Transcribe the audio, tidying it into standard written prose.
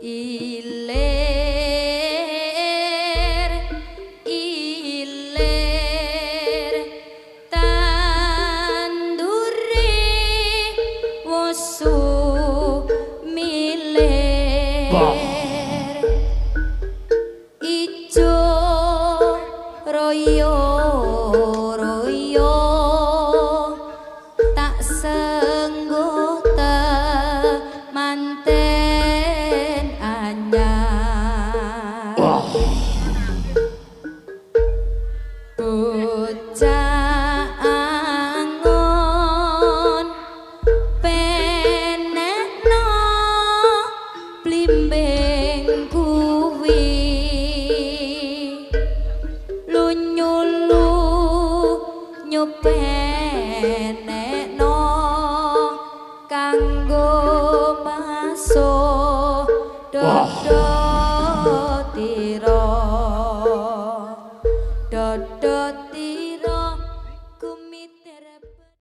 Ilir ilir tandure wosu milir ijo royo royo tak sengguh temanten anyar. Bocah angon penekno blimbing kuwi lunyu lunyu penekno kanggo basuh dodo tira dodo.